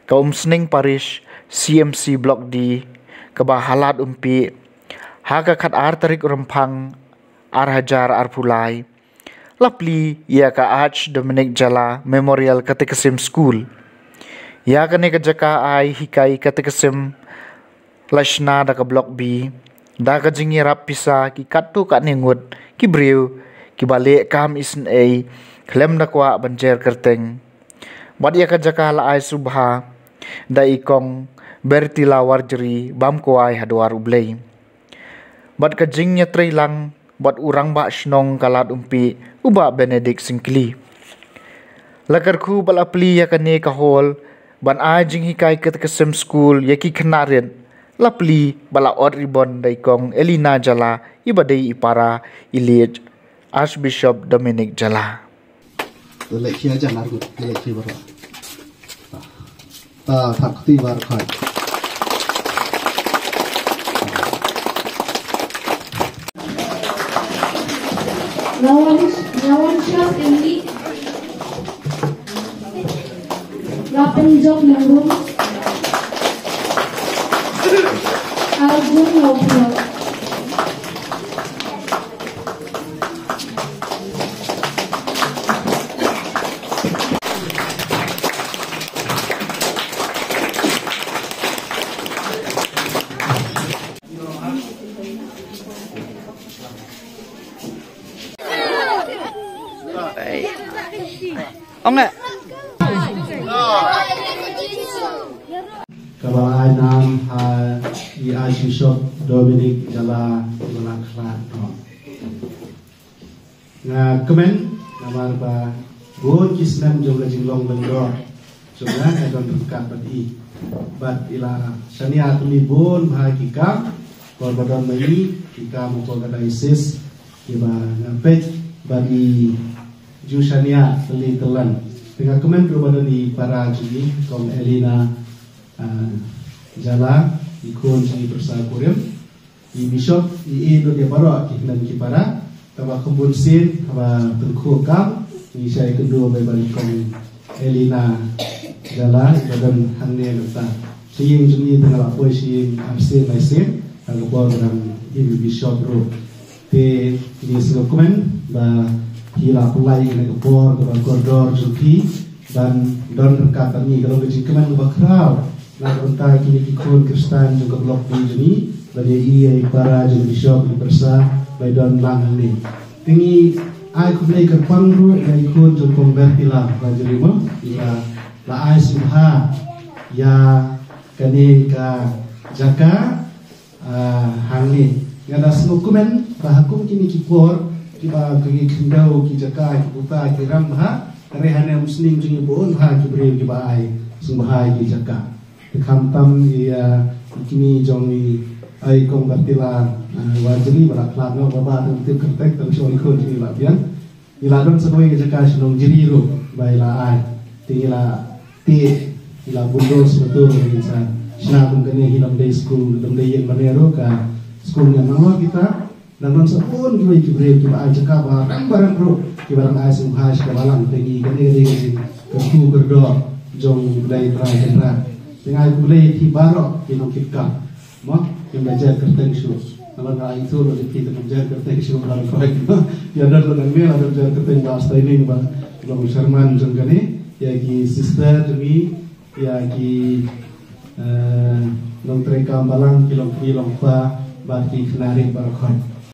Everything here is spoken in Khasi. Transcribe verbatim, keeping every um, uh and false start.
ka Umsning Parish C M C Block D, kaba ha Lad Umpi, ha ka khatar tarik u Rymphang ar hajar arphew lai, la plie ïa ka Arch Dominic Jala Memorial Catechism School. Ïa kane ka jaka ai hikai catechism la shna da ka Block B da ka jingïarap pisa ki katto katne ngut ki briew kiba leh kam isynei khlem da kwah ban jer kyrteng. Bad ïa ka jaka la ai sngewbha da i Kong Bertila Warjri bam kwai ha dwar U Blei. Bad ka jingïatreilang bad u Rangbah Shnong ka Lad Umpi, u Bah Benedict Syngkli. La kyrkhu bad la plie ïa kane ka hall ban ai jinghikai Catechism School ïa ki khynnah rit, la plie bad la ot ribbon da i Kong Elina Jala, iba dei i para i late Archbishop Dominic Jala. Leh khia jan ar ngut, leh khia baroh. Ta thak ti bar khai. Lawan, lawan shot ini. Lapan jok nangrum. Arjun Loblo. Ong eh. Kaba ai nam ha i Archbishop Dominic Jala, Jala Khlad no. Nga kmen namar ba bun ki snem jong ka jinglong lyngdoh jong nga, nga don ryngkat bad i. Bad i la shaniah tylli bun bha ki kam, ko ba don ma i ki kam ko ka diocese, kiba nga peit bad i ju shaniah tylli tyllan. Te nga kmen ruh ba don i para jong i Kong Elina, ah, Jala, i khun jong i pyrsa kurim. I Bishop i ïeh lut ïa baroh ki hynmen ki para. Kaba kham bun sien haba tyngkhuh kam, ngi shai kynduh ba i Kong Elina Jala, iba don hangne mynta. Sha ïing jong ngi te nga la poi sha ïing ar sien lai sien ha ka por ba dang im i Bishop ruh. Te ngi sngewkmen ba phi la pynlait ïa kane ka por kaba kordor jong phi ban don ryngkat bad ngi. Ka long ka jingkmen kaba khraw na ka bynta kine ki khun Khristan jong ka Block B jong ngi ban ïohi ïa i para jong i Bishop, i pyrsa ba i don lang hangne. Te ngi ai khublei kyrpang ruh ïa i khun jong Kong Bertila Warjri mo, iba la ai sngewbha ïa kane ka jaka. Ah, hangne nga da sngewkmen ba ha kum kine ki por kiba ngi khyndew ki jaka ki puta ki ram bha, hynrei hangne Umsning jong ngi bun bha ki briew kiba ai sngewbha ïa ki jaka. Te khamtam ïa, ah, kine jong i, ah, i Kong Bertila, ah, Warjri ba la khlad noh ba ba tang tip kyrteng tang shu ong i khun jong ngi la biang. I la don sa kawei ka jaka sha Nongjri ruh ba i la ai. Te i la tih, i la bulldoze betul, i sa shna kum kane, hi lam dei skul, lam dei ïing mane ruh, ka skul ngan nang lor kita. Dang don sa bun kiwei ki briew kiba ai jaka ba rem ba rem ruh, kiba dang ai sngewbha sha ka balang. Te ngi kane ka dei ka jingkyrkhu kyrdoh jong U Blei Trai Kynrad. Te nga ai khublei ïa phi baroh ki nongkit kam. Mo, ngim da jer kyrteng shuh. Namar nga ithuh lut ïa phi te ngim jer kyrteng shuh, nga la khoi. Ïa don lut nangne la don jer kyrteng Bah Steining ba long chairman jong kane. Ïa ki sister jong ngi, ïa ki, eh, nongtrei kam balang, ki long kmie long kpa bad ki khynnah rit baroh khoi.